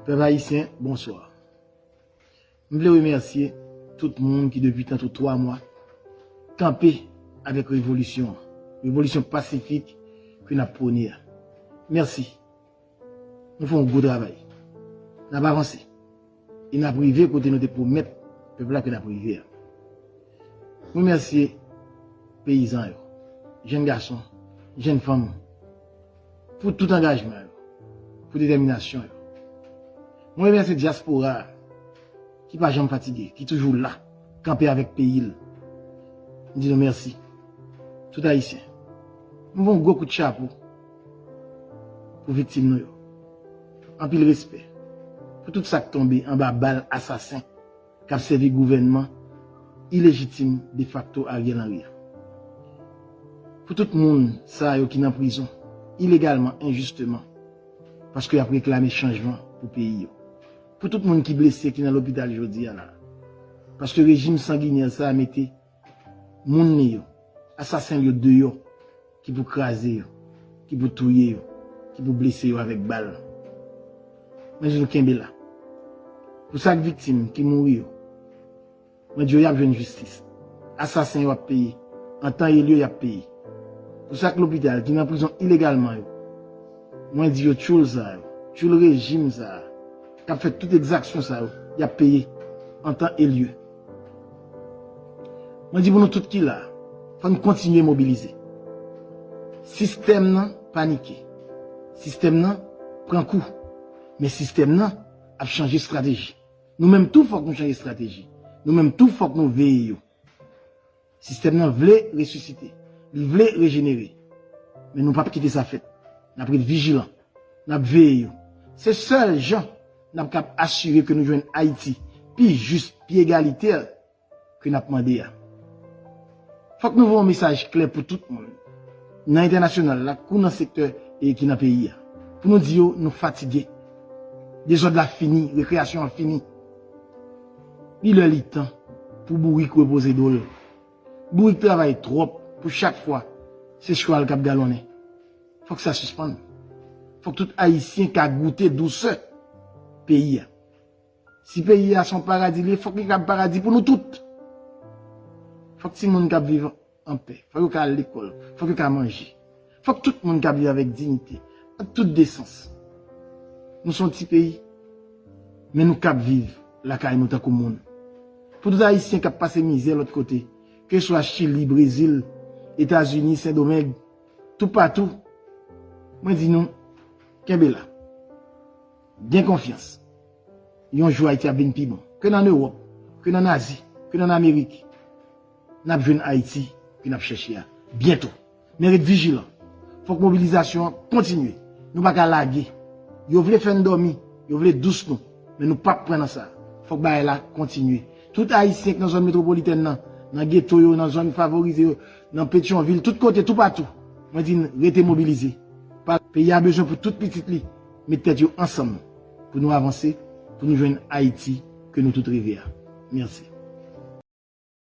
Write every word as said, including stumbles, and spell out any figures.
Pèp ayisyen, bonswa. M vle remèsye tout moun ki depi tantou twa mwa kanpe avèk revolisyon an, revolisyon pasifik ke n ap pwone a. Mèsi. Nou fè yon gwo travay. N ap avanse. E n ap rive kote nou te pwomèt pèp la ke n ap rive a. M remèsye peyizan yo, jèn gason, jèn fanm, pou tout angajman yo, pou detèminasyon yo. Mwen remèsye dyaspora a, ki pa janm fatige, ki toujou la, kanpe avèk peyi l. M di nou mèsi. Tout Ayisyen. M voye yon gwo kout chapo pou viktim nou yo. Anpil respè pou tout sa k tonbe anba bal asasen k ap sèvi gouvènman ilejitim defakto Ariel Henry a. Pou tout moun sa yo ki nan prizon ilegalman, enjisteman, paske y ap reklame chanjman pou peyi yo. Pou tout moun ki blese, ki nan lopital jodi a la, paske rejim sanginè sa a mete moun li yo, asasen l yo deyò, ki pou kraze yo, ki pou touye yo, ki pou blese yo avèk bal. Mwen di nou kenbe la. Pou sak viktim ki mouri yo, mwen di yo y ap jwenn jistis. Asasen yo ap peye. An tan e lye, y ap peye. Pou sak lopital ki nan prizon ilegalman yo, mwen di yo tchoul sa yo, tchoul rejim sa a, k ap fè tout egzaksyon sa yo, y ap peye an tan e lye. Mwen di pou nou tout ki la, fò n kontinye mobilize. Sistèm nan panike. Sistèm nan pran kou. Men sistèm nan ap chanje estrateji. Nou menm tou fòk nou chanje estrateji. Nou menm tou fòk nou veye yo. Sistèm nan vle resisite. Li vle rejenere. Men nou p ap kite sa fèt. N ap ret vijilan. N ap veye yo. Se sèl jan n ap kab asire ke nou jwenn Ayiti pi jis, pi egalitè ke n ap mande a. Fòk nou voye yon mesaj klè pou tout moun, nan entènasyonal la kou nan sektè e ki nan peyi a, pou nou di yo nou fatige. Dezòd la fini, rekreyasyon an fini. Li lè li tan pou bourik repoze do l. Bourik travay twòp pou chak fwa se chwal k ap galonnen. Fòk sa sispann. Fòk tout Ayisyen ka goute dousè peyi a. Si peyi a se yon paradi li ye, fòk li ka paradi pou nou tout. Fòk timoun ka viv anpè. Fòk yo ka al lekòl. Fòk yo ka manje. Fòk tout moun ka viv avèk diyite, ak tout desans. Nou se yon ti peyi, men nou kab viv lakay nou tankou moun. Pou tout Ayisyen k ap pase mizè lòt kote, keswa Chili, Brezil, Etazini, Sendomeng, toupatou, mwen di nou, kenbe la. Gen konfyans. Yon jou Ayiti ap vin pi bon. Ke n ann Ewòp, ke n ann Azi, ke n ann Amerik, n ap jwenn Ayiti ke n ap chèche a byento. Men ret vijilan. Fòk mobilizasyon an kontinye. Nou pa ka lage. Yo vle fè n dòmi, yo vle dous nou, men nou p ap pran nan sa. Fòk bagay la kontinye. Tout Ayisyen k nan zòn metwopolitèn nan, nan geto yo, nan zòn favorize yo, nan Petyonvil, tout kote, toupatou, mwen di n rete mobilize. Pa, peyi a bezwen pou tout pitit li met tèt yo ansanm pou nou avanse, pou nou jwenn Ayiti ke nou tout reve a. Mèsi.